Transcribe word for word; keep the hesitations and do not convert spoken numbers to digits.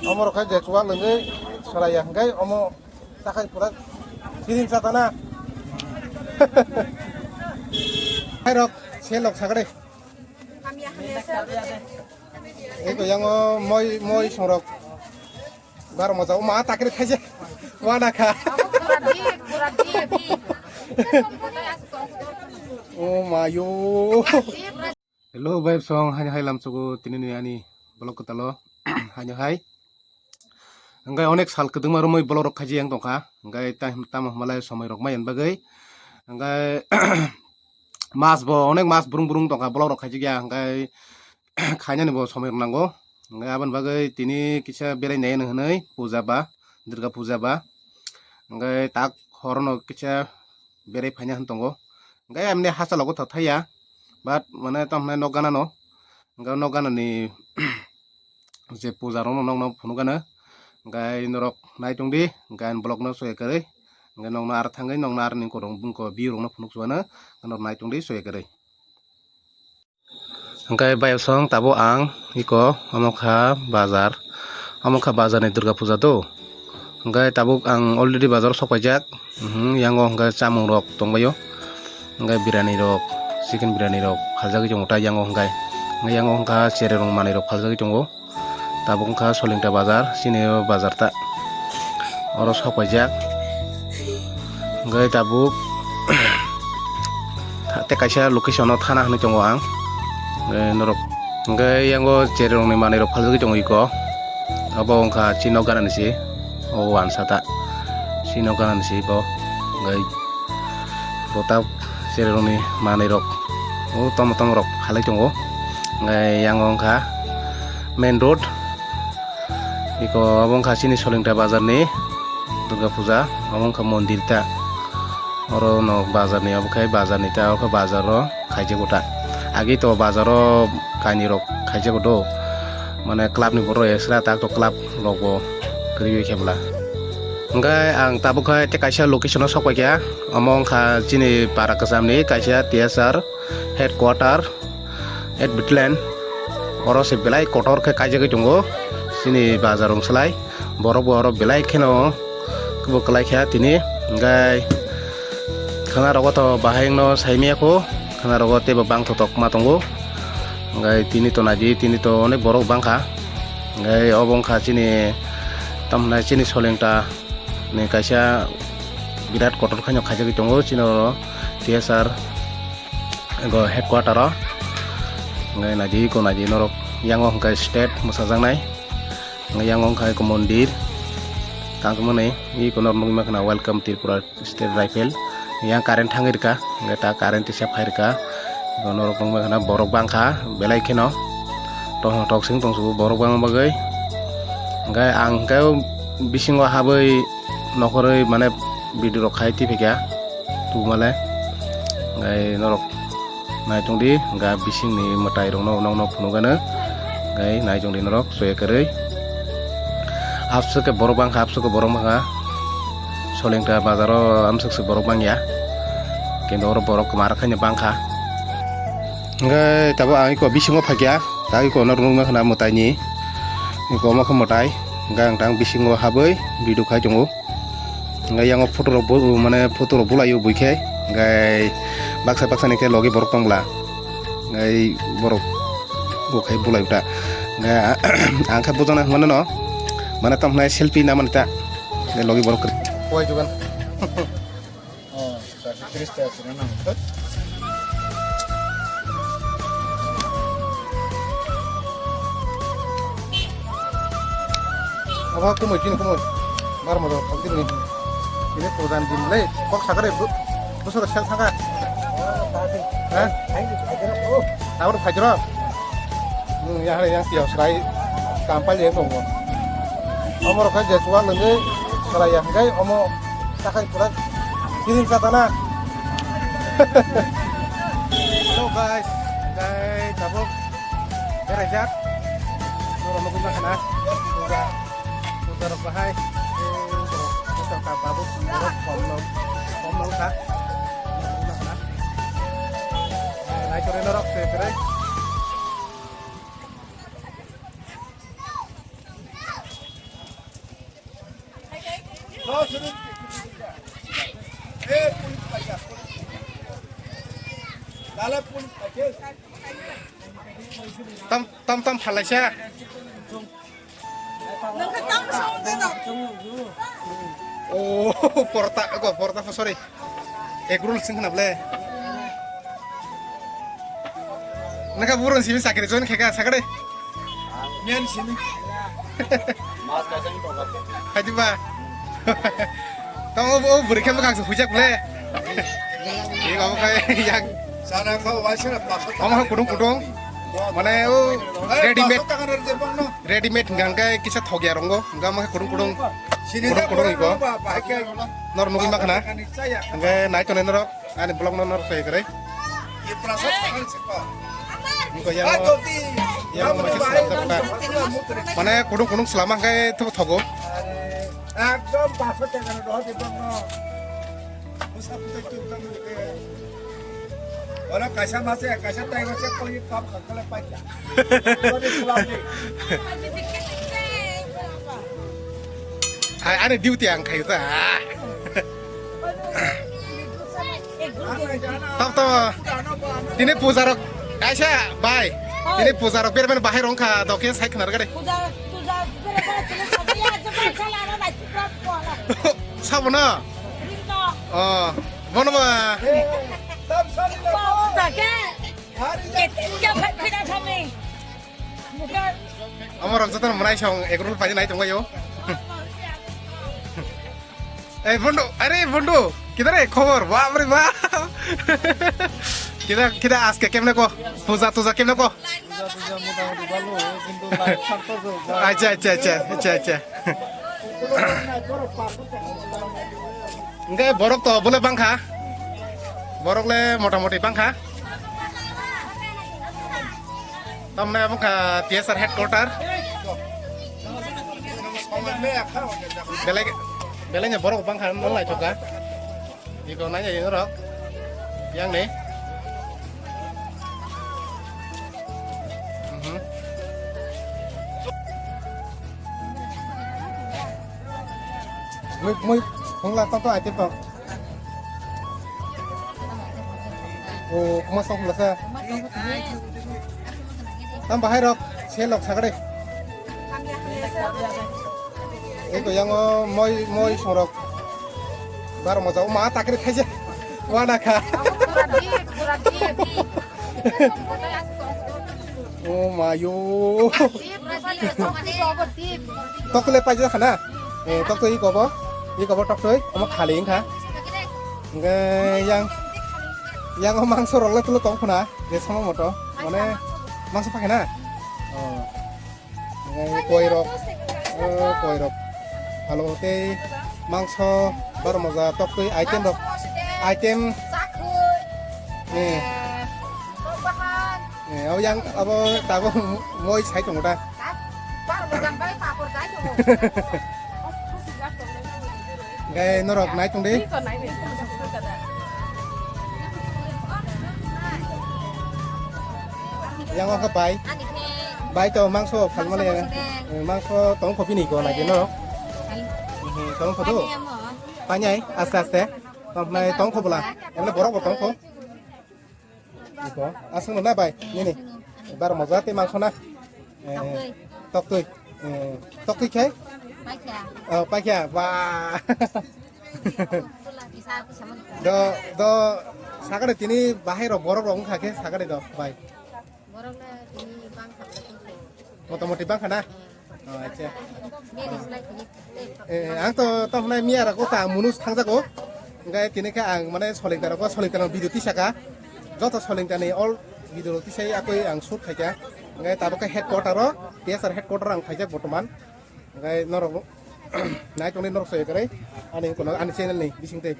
Omo rok khai je chuwak lengwi salai ya hwnkhe omo takhai pura siring chatana. Hai rok, se lok sagre. Eko yango moi, moi songrok. Bar moja, o ma takre thaise. Wana kha. O ma yo. Hello, bai song, haino hai lamsogo, tini ni ani vlog kwtalo, haino hai. Hingkai onek sal kwdwngma romwi vlog rok khaji yang tongkha, hingkai tam, tamo hwnbalai somoi rok mai bagwi, hingkai mas bo onek mas brung brung tongkha vlog rok khaji ya, hingkai khainani bo somoi rok nango, hingkai aboni bagwi tini kisa berai nai hwnwi puja ba, Durga puja ba, hingkai tak horono kisa berai phaina hwn tongo. Hingke amni hachalogo tho thaiya, but mane tamo hwnai nok gana no, hingke nok gana ni je puja rok no nokno phunuk gana, hingke norok naitung di, hingke ani vlog no soya kwrwi, hingke nokno ar thangwi nokno ar ni korong bungko view rok no phunuk chuano, norok naitung di soya kwrwi. Hingke bayosong tabuk ang iko omo kha bazar, omo kha bazar ni Durga puja do. Hingke tabuk ang already bazar o sok paijak, mhm, yango hingke chamung rok tongbaio, hingke birani rok, chicken birani rok phaljagwi tongo tai yango hingke, hingke yango hingka cherai rok manwi rok phaljagwi tongo. Tabuk wngkha Solingta bazar, chini o bazar ta oro sok paijak. Hingke tabuk tei kaisa location o thana hinui tongo ang. Hingke norok, hingke yango cherai rok ni manwi rok phaljagwi tongo iko. Obo wngkha chini nok gana ni se, o wansa ta chini nok gana ni se bo. Hingke bo ta cherai rok ni manwi rok o tomo tomo rok phalwi tongo. Hingke yango wngkha main road. Iko obo wngkha chini Solingta bazar ni Durga puja, obo wngkha mondir ta. Oro no bazar ni obo khe bazar ni ta, obo khe bazar o khaijak ta. Agi to bazar o kainwi rok khaijak do. Mane club ni borok extra tak to club rok bo kwrwi khe bwla. Hingke ang tabuk khe tei kaisa location o sok paikha. Omo wngkha chini para kwcham ni kaisa T S R headquarter. Advertland oro se belai kotor khe kaijagwi tongo chini bazar wngsalai, borok bo oro belai kheno kwbwk kwlai kha tini, hingkai khwna rogo to bahai no saimaya kho, khwna rogo teibo bangthotok ma tongo, hingkai tini to naidi tini to onek borok bangkha, hingkai obo wngkha chini tamhinai chini Solingta ni kaisa birat kotor khaino khaijagwi tongo chini oro T S R. Ego headquarter o. Hingke naidi iko naidi norok yango hingke state mwsajaknai. Hingke yango wngkha iko mondir. Tangkhe mani iko norok nukgwi mankha na welcome Tripura State Rifle. Yang current thangwi rwkha. Hingke ta current tisa phai rwkha. Iko norok nukgwi mankha na borok bangkha belai kheno. Tongthok sing tongsugo borok bangma bagwi. Hingke ang hingke bisingo habwi nokhorwi mane video rok khai twi phaikha tubumale. Hingke norok naitung di, hingke bisingni mwtai rokno nokno phunukgano. Hingke naitung di norok soya kwrwi. Abswk khe borok bangkha, abswk khe borok bangkha. Solingta bazaro amswk se borok bangya. Kintu oro borok kwma rok khaino bangkha. Hingke tabuk ang iko bisingo phaikha, ta iko norok nukna khna mwtaini. Iko omo khe mwtai, hingke ang tang bisingo habwi video khai tongo. Hingke yango photo rok bo, mane photo rok bulaio bui khe, hingke baksa baksa ni khe logi borok tong bwla, hingke borok bo khai bulai ta, hingke ang khe bujana hwnmano no, mane tamo hwnai selfie namani ta, hingke logi borok kwrwi. Koi jugan. Oh, sir. Tris taka sini nang. Abo kumui, chini kumui. Bar motor, kok chini. Ini program din le, kok sakare bu, busur sel saka. Ha? Abor phajro. Hmm, ya hari yang tiap serai kampal ya tunggu. Omo rok khe je chuwak lengwi chwrai ya hwnkhe omo takhai pura kiring chatana. Hello guys, hwnkhe tabuk beraijak. Norok nugwi mankha na puja, puja rok bahai. Puja rok tabuk borok kom no, kom no wngkha. Nugwi mankha na. Naichore norok se berai. Tam tam tam phalaisa. Oh, porta, ko porta, sorry. Egg roll sing khna ble. Naka buron simi sakri join kheka sakade. Mian simi. Mas kasang tokat. Hadi ba. Tamo o buri khe bwkhak se hujak le. Ye abo khai yang. Sana kho waisa paksa. Omo kudung kudung. Mane o ready made. Ready made hingka hingke kisa thokya rongo. Hingka omo kudung kudung. Kudung kudung ibo. Nor nugwi makhana. Hingke nai tongnai norok. Ani vlog no nor sai kare. Niko yang yang masih selam tak. Mane kudung kudung selama hingke tu thogo. Ekdom paso tengah doh di bang no. Busa busa cukang gitu. Wala kaisa mase kaisa tai mase koi pam khakale paikya. Koi selama. Hai, ani duty ang khayu ta. Tam tam. Tini puja rok kaisa bai. Tini puja rok berben bahai rong kha dokhe sai khnar gade. Puja, puja, puja, puja, puja, puja, puja, puja, puja, puja, puja, Sabono? Oh, bono ba? Amorok jotono mwnai song egrol paji nai tongbaio. Eh, Bondu, are Bondu, kidare khobor? Bap re bap. Kida, kida aske kemne ko? Puja tuja kemne ko? Puja tuja motamoti bhalo, kintu light thangkha jo, ba. Acha, acha, acha, acha, acha. Hingke borok to bole bangkha. Borok le motamoti bangkha. Tamne bangkha T S R headquarter. Belai, belai ni borok bangkha nang lai thoka. Iko nanya yang rok. Yang ni. Mhm. Mui, mui, hongla tong tong aite tong. O, kuma sok hongla sa. Tam bahai rok, se lok sagade. Eko yang o moi, moi sorok. Bar moja, o ma takre thaise. Wana kha. O ma yo. Tok le paija khana. Eh, tok to iko bo. Iko bo tok toi. Omo khali wngkha. Hingke yang, yang o mangso rok le tulo tong khuna. Je somo moto. Mane mangso pakhe na. Oh. Hingke koi rok. Oh, koi rok. Alo tei mangso bar moja tok toi item rok. Item. Eh. Eh, abo yang, abo tabuk moi sai tongo da. Hingke norok nai tong di. Yang o khe bai. Bai to mangso phalmani. Eh, mangso tong kho bini ko nai di norok. Mhm, tong kho do. Pani ai, aste aste. Tong kho bwla. Emle borok bo tong kho. Iko, aswk no na bai, nini. Bar moja tei mangso na. Eh, toktwi. Eh, toktwi khai? Paikha. Oh, paikha. Ba. Kisa, kisa man. Do, do, sagare tini bahai rok borok rok wngkha khe sagare do, bai. Borok le tini bang kha. Motamoti bang kha na? Oh, acha. Eh, ang to, to hwnai miya rok ta munus thangjago. Hingke tini khe ang mane solingta rok, solingta rok video tisaka. Joto solingta ni all video tisai akoi ang shoot khaika. Hingke tabuk khe headquarter o, T S R headquarter o ang khaijak bortoman. Hingke norok nai tongni norok soyo kare. Ani kono ani channel ni bising tei.